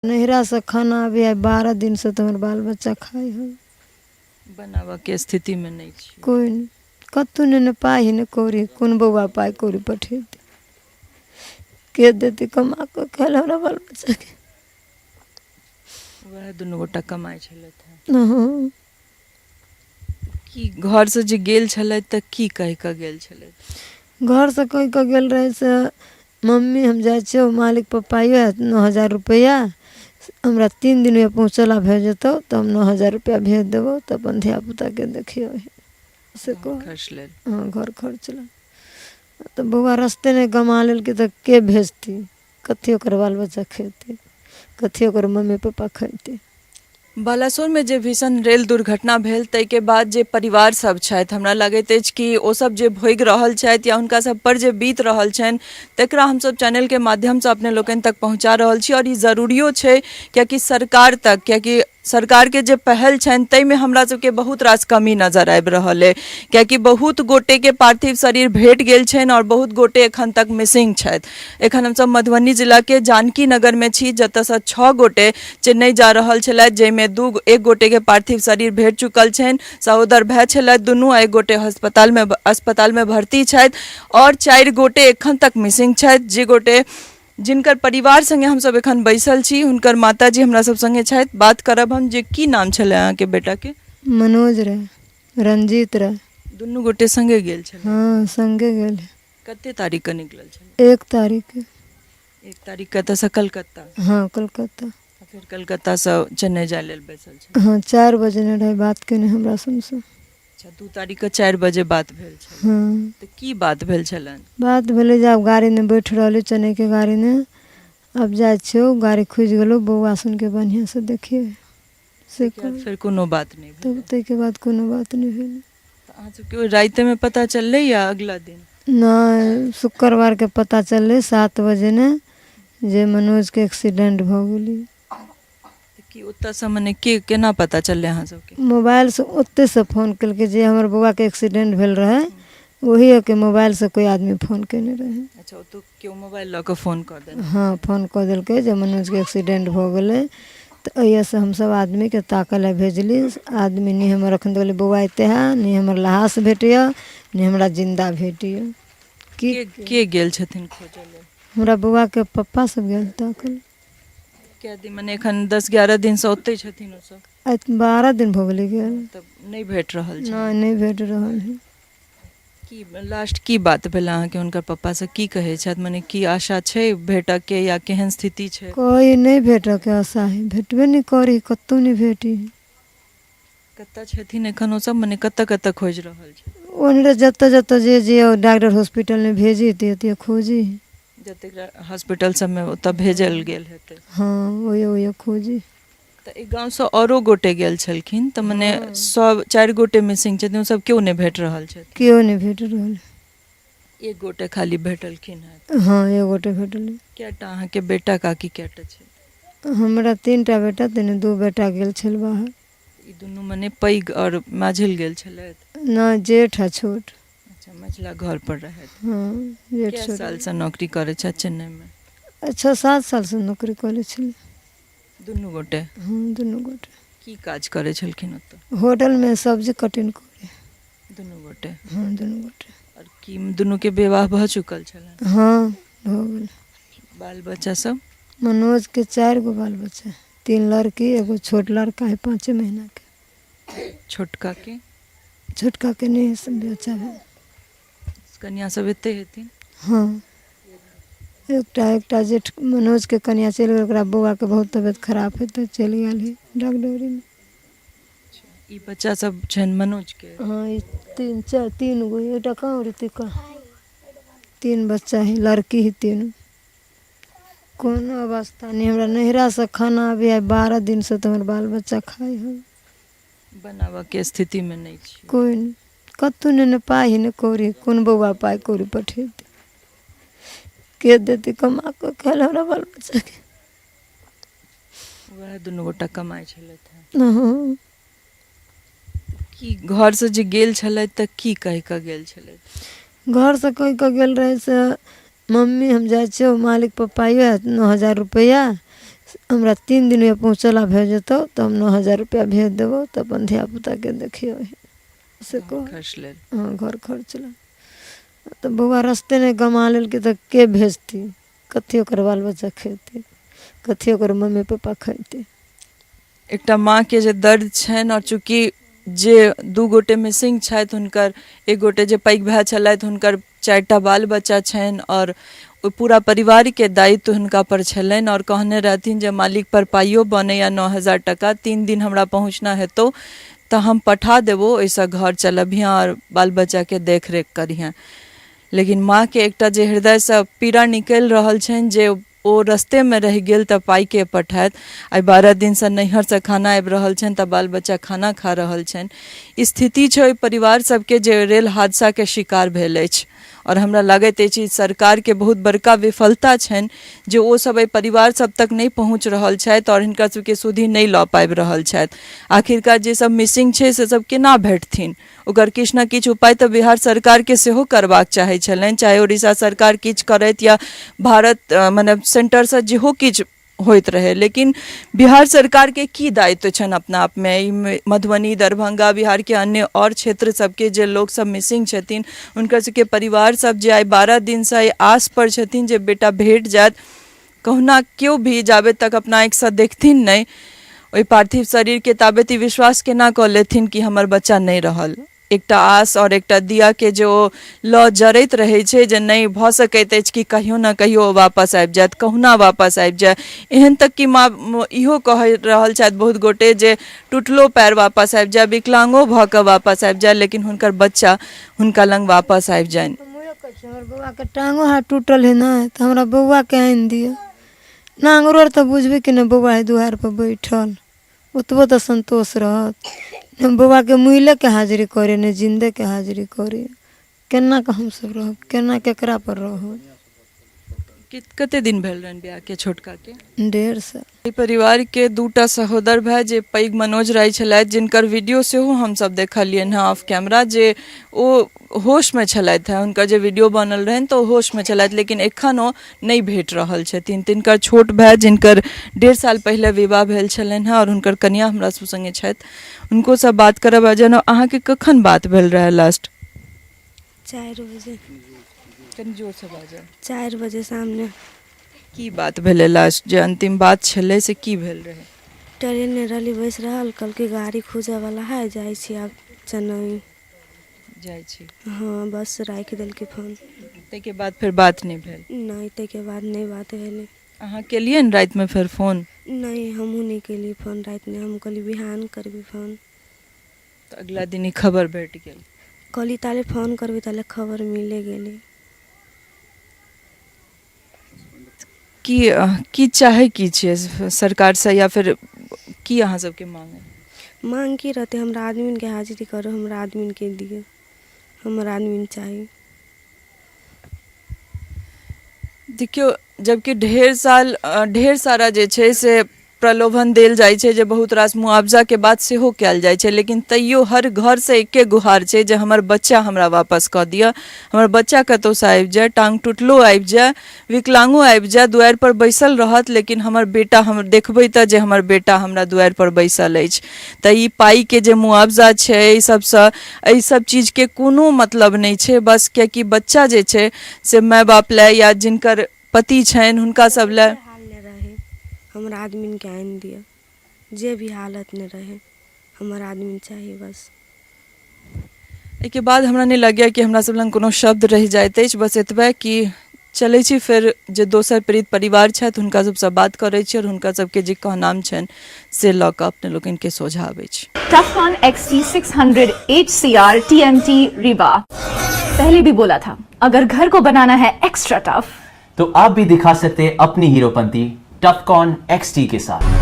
नैहरासँ खाना आबैए 12 दिनसँ तऽ हमर बाल बच्चा खाइ हइ। बनाबऽके स्थितिमे नहि छी? कोइ नहि, कतहु नहि, ने पाइ हइ ने कौड़ी हइ। कोन बौआ पाइ कौड़ी पठेतै, के देतै कमा कऽ खाय लए हमरा बाल बच्चाके? वएह दुनू गोटा कमाइ छलथि हेँ? हँ। की घरसँ जे गेल छलथि तऽ की कहि कऽ गेल छलथि? घरसँ कहि कऽ गेल रहै से मम्मी हम जाइ छियौ, मालिक पप्पा यऽ 9000 रुपैआ हमरा 3 दिनमे पहुँचला भए जेतौ तऽ हम 9000 रुपैआ भेज देबौ, तऽ अपन धियापुताके देखियौ से कह। खर्च लेल? हँ, घर खर्च लेल। तऽ बौआ रस्ते नहि गमा लेलकै तऽ के भेजतै? कथी ओकर बाल बच्चा खेतै? कथी ओकर मम्मी पप्पा खेतै? बालासोरमे जे भीषण रेल दुर्घटना भेल ताहिके बाद जे परिवार सब छथि, हमरा लगैत अछि कि ओसब जे भोगि रहल छथि या हुनका सब पर जे बीत रहल छनि, तकरा हमसब चैनलके माध्यमसँ अपने लोकनि तक पहुँचा रहल छी। आओर ई जरूरियो छै, कियाकि सरकार तक, कियाकि सरकारके जे पहल छनि ताहिमे हमरा सबके बहुत रास कमी नजर आबि रहल अइ, कियाकि बहुत गोटेके पार्थिव शरीर भेट गेल छनि आओर बहुत गोटे एखन तक मिसिंग छथि। एखन हमसब मधुबनी जिलाके जानकी नगरमे छी, जतऽसँ 6 गोटे चेन्नई जा रहल छलथि, जाहिमे 1 गोटेके पार्थिव शरीर भेट चुकल छनि। सहोदर भाय छलथि दुनू, आ 1 गोटे अस्पतालमे भर्ती छथि आओर 4 गोटे एखन तक मिसिंग छथि। जे गोटे जिनकर परिवार संगे हमसब एखन बैसल छी, हुनकर माताजी हमरा सब संगे छथि। बात करब हम जे की नाम छलै अहाँके बेटाके? मनोज रहे, रंजीत रहे। दुनू गोटे संगे गेल छलै? हँ, संगे गेल। कते तारीख के निकलल छलै? 1 तारीख के। 1 तारीख के एतऽसँ कलकत्ता? हँ, कलकत्ता। आ फेर कलकत्तासँ चेन्नई जाय लेल बैसल छलै? हँ, 4 बजे ने रहै बात केने हमरा सबसँ। अच्छा, 2 तारीख के 4 बजे बात भेल छलै? हँ। तऽ की बात भेल छलनि? बात भेलै जे आब गाड़ीमे बैठ रहली, चेन्नईके गाड़ीमे आब जाइ छियौ, गाड़ी खुजि गेलौ, बौआ सुनके बढ़िआँसँ देखियै से। ताहिके बाद फेर कोनो बात नहि भेलै? तब ताहिके बाद कोनो बात नहि भेलै। तऽ अहाँ सबके ओहि रातिमे पता चललै या अगिला दिन? नहि, शुक्रवारके पता चललै 7 बजे ने जे मनोजके एक्सीडेंट भऽ गेलै। तऽ की ओतऽसँ मने के केना पता चललै अहाँ सबके? मोबाइलसँ ओतहिसँ फोन केलकै जे हमर बौआके एक्सीडेंट भेल रहै, ओहिके मोबाइलसँ कोइ आदमी फोन केने रहै। अच्छा, ओतऽ केओ मोबाइल लऽ कऽ फोन कऽ देने? हँ, फोन कऽ देलकै जे मनोजके एक्सीडेंट भऽ गेलै। तऽ एहिसँ हमसभ आदमीके ताकऽ लए भेजली। आदमी नहि हमर एखन तक बौआ एते है, नहि हमर लहास भेटैए, नहि हमरा जिन्दा भेटैए। की के गेल छथिन खोजऽ लेल? हमरा बौआके पप्पा सब गेल ताकऽ लए। कए दिन, मने एखन 10-11 दिनसँ ओतहि छथिन ओसभ? आइ 12 दिन भऽ गेलै गेल। तऽ नहि भेट रहल छै? नहि, नहि भेट रहल है। की लास्ट की बात भेल अहाँके हुनकर पप्पासँ? की कहै छथि, मने की आशा छै भेटऽके या केहन स्थिति छै? कोइ नहि भेटऽके आशा है, भेटबे नहि करी, कतहु नहि भेटी। कतऽ छथिन एखन ओसभ, मने कतऽ कतऽ खोजि रहल छै? ओन्हरे जतऽ जतऽ जे जे डॉक्टर हॉस्पिटलमे भेजी ते खोजी। जतेक हॉस्पिटल सबमे ओतऽ भेजल गेल हेतै? हँ, ओहि ओहि खोजी। तऽ एहि गाँवसँ औरो गोटे गेल छलखिन, तऽ मने सब 4 गोटे मिसिंग छथिन, ओ सब केओ नहि भेट रहल छथिन? केओ नहि भेट रहल। 1 गोटे खाली भेटलखिन हेँ? हँ, 1 गोटे भेटलै। कएटा अहाँके बेटा काकी कएटा छै? हमरा 3टा बेटा, ताहिमे 2 बेटा गेल छल बाहर। ई दुनू मने पैघ आओर माझिल गेल छलथि? नहि, जेठ आ छोट। अच्छा, मझिला घर पर रहथि? हँ, जेठ। कए छोट। सालसँ नौकरी करै छथि चेन्नईमे? 6-7 सालसँ नौकरी करै छलै। दुनू गोटे? हँ, दुनू गोटे। की काज करै छलखिन ओतऽ? होटलमे सब्जी कटिंग करै। दुनू गोटे? हँ, दुनू गोटे। आओर की दुनूके विवाह भऽ चुकल छलनि? हँ, भऽ गेल। बाल बच्चा सब? मनोजके 4 गो बाल बच्चा, 3 लड़की, एगो छोट लड़का है 5 महीनाके। छोटका के? छोटका के नहि बच्चा भेल। कनिया सब एते हेथिन? हँ, एकटा जेठ मनोजके कनिया चलि गेल, ओकरा बौआके बहुत तबियत खराब है तऽ चलि गेल है डाकडरीमे। ई बच्चा सब छनि मनोजके? हँ, ई 3 4 3 गो, एकटा कहाँ ऋतिका, 3 बच्चा है, लड़की है तीनू। कोनो अवस्था नहि, हमरा नैहरासँ खाना आबैए 12 दिनसँ तऽ हमर बाल बच्चा खाइ हइ। बनाबऽके स्थितिमे नहि छी? कोइ नहि, कतहु नहि, ने पाइ हइ ने कौड़ी। कोन बौआ पाइ कौड़ी पठेतै? के देतै कमा कऽ खाय लए हमरा बाल बच्चाके? वएह दुनू गोटा कमाइ छलथि हेँ? हँ। की घरसँ जे गेल छलथि तऽ की कहि कऽ गेल छलथि? घरसँ कहि कऽ गेल रहै से मम्मी हम जाइ छियौ, मालिक पप्पा यऽ 9000 रुपैआ हमरा 3 दिन में पहुँचला भेज जेतौ तऽ हम 9000 रुपैआ भेज देबौ, तऽ अपन धियापुताके देखियौ से कह। खर्च लेल। हँ, घर खर्च लए। तऽ बौआ रस्ते नहि गमा लेलकै तऽ के भेजती? कथी ओकर बाल बच्चा खेतै? कथी ओकर मम्मी पप्पा खेतै? एकटा माँके जे दर्द छनि, आओर चूँकि जे दू गोटे मिसिंग छथि हुनकर, एक गोटे जे पैघ भाय छलथि, हुनकर चारिटा बाल बच्चा छनि आओर ओहि पूरा परिवारके दायित्व हुनका पर छलनि। आओर कहने रहथिन जे मालिक पर पाइयो बनैया 9000 टाका, 3 दिन हमरा पहुँचना हेतौ तऽ हम पठा देबो, ओहिसँ घर चलबिहें आओर बाल बच्चाके देख रेख करिहें। लेकिन माँके एकटा जे हृदयसँ पीड़ा निकलि रहल छनि जे ओ रस्तेमे रहि गेल तऽ पाइके पठायत। आइ 12 दिनसँ नैहरसँ खाना आबि रहल छनि तऽ बाल बच्चा खाना खा रहल छनि। स्थिति छै ओहि परिवार सबके जे रेल हादसाके शिकार भेल अछि। आओर हमरा लागैत अछि ई सरकारके बहुत बड़का विफलता छनि जे ओ सब एहि परिवार सब तक नहि पहुँच रहल छथि आओर हिनका सबके सुधि नहि लऽ पाबि रहल छथि। आखिरकार जे सब मिसिंग छै से सब केना भेटथिन? ओकर किछु ने किछु उपाय तऽ बिहार सरकारके सेहो करबाक चाही छलनि, चाहे उड़ीसा सरकार किछु करैत या भारत मने सेंटरसँ जेहो किछु होइत रहै, लेकिन बिहार सरकारके की दायित्व छनि अपना आपमे ई मधुबनी, दरभंगा, बिहारके अन्य आओर क्षेत्र सबके जे लोकसब मिसिंग छथिन, हुनकर सबके परिवार सब जे आइ 12 दिनसँ एहि आस पर छथिन जे बेटा भेट जायत कहुना। केओ भी जाबे तक अपना आँखिसँ देखथिन नहि ओहि पार्थिव शरीरके, ताबे ई विश्वास केना कऽ लेथिन कि हमर बच्चा नहि रहल? एकटा आस आओर एकटा दियाके जे ओ लऽ जरैत रहै छै जे नहि भऽ सकैत अछि कि कहियो ने कहियो ओ वापस आबि जायत, कहुना वापस आबि जाय। एहन तक कि माँ इहो कहि रहल छथि बहुत गोटे जे टुटलो पैर वापस आबि जाय, विकलांगो भऽ कऽ वापस आबि जाय, लेकिन हुनकर बच्चा हुनका लग वापस आबि जानि। हमहूँ कहै छियै, हमर बौआके टाँगो हाथ टूटल हइ ने, तऽ हमरा बौआके आनि दिअ। नाङ्गरो आर तऽ बुझबै कि नहि बौआ हइ दुआरिपर बैठल, ओतबो तऽ सन्तोष रहत ने। बौआके मुइलेके हाजिरी करै ने जिन्देके हाजिरी करै। केना कऽ हमसभ रहब? केना केकरा पर रहब? कते दिन भेल रहनि बियाहके छोटकाके? 1.5 साल। एहि परिवारके दूटा सहोदर भाय, जे पैघ मनोज राय छलथि, जिनकर वीडियो सेहो हमसभ देखलियनि हँ ऑफ कैमरा, जे ओ होशमे छलथि हँ, हुनकर जे वीडियो बनल रहनि तऽ ओ होशमे छलथि, लेकिन एखन ओ नहि भेट रहल छथिन। तिनकर छोट भाय, जिनकर 1.5 साल पहिले विवाह भेल छलनि हँ, आओर हुनकर कनियाँ हमरा सब सङ्गे छथि, हुनकोसँ बात करब। आ जेना अहाँके कखन बात भेल रहए लास्ट? 4 बजे। कनि जोरसँ बाजब। 4 बजे सामने। की बात भेलै लास्ट, जे अंतिम बात छलै से की भेल रहै? ट्रेन रहली बैस रहल, कहलकै गाड़ी खुजऽवला है, जाइ छी आब चेन्नई। जाइ छी। हँ, बस राखि देलकै फोन। ताहिके बाद फेर बात नहि भेल? नहि, ताहिके बाद नहि बात भेलै। अहाँ केलियै ने रातिमे फेर फोन? नहि, हमहूँ नहि केलियै फोन रातिमे। हम कहलियै बिहान करबै फोन। तऽ अगिला दिन ई खबर भेट गेल। कहली ताले फोन करबै, ताले खबर मिले गेलै। की की चाहै की छियै सरकारसँ, या फिर की अहाँ सबके मांग अइ? मांग की रहतै? हमरा आदमीके हाजिरी करू, हमरा आदमीके दिअ, हमर आदमी चाही। देखियौ, जबकि ढेर साल ढेर सारा जे छै से प्रलोभन देल जाइ छै, जे बहुत रास मुआवजाके बात सेहो कयल जाइ छै, लेकिन तैयो हर घरसँ एके गुहार छै जे हमर बच्चा हमरा वापस कऽ दिअ, हमर बच्चा कतहुसँ आबि जाय, टाँग टुटलो आबि जाय, विकलांगो आबि जाय, दुआरिपर बैसल रहत, लेकिन हमर बेटा हम देखबै तऽ जे हमर बेटा हमरा दुआरिपर बैसल अछि। तऽ ई पाइके जे मुआवजा छै, एहि सबसँ एहि सब चीजके कोनो मतलब नहि छै बस, कियाकि बच्चा जे छै से माय बाप लए या जिनकर पति छनि हुनका सब लए। हाल नहि रहे, हमर आदमीके आनि दिअ, जे भी हालत नहि रहे, हमर आदमी चाही बस। एहिके बाद हमरा नहि लगैए कि हमरा सब लग कोनो शब्द रहि जाइत अछि। बस एतबे कि चलै छी, फेर जे दोसर पीड़ित परिवार छथि हुनका सबसँ बात करै छी आओर हुनका सबके जे कहनाम छनि से लऽ कऽ अपने लोकनिके सोझा आबै छी। Tufcon XT600 HCR TMT Rebar। पहले भी बोला था, अगर घर को बनाना है एक्स्ट्रा टफ तो आप भी दिखा सकते हैं अपनी हीरोपंती टफकॉन XT के साथ।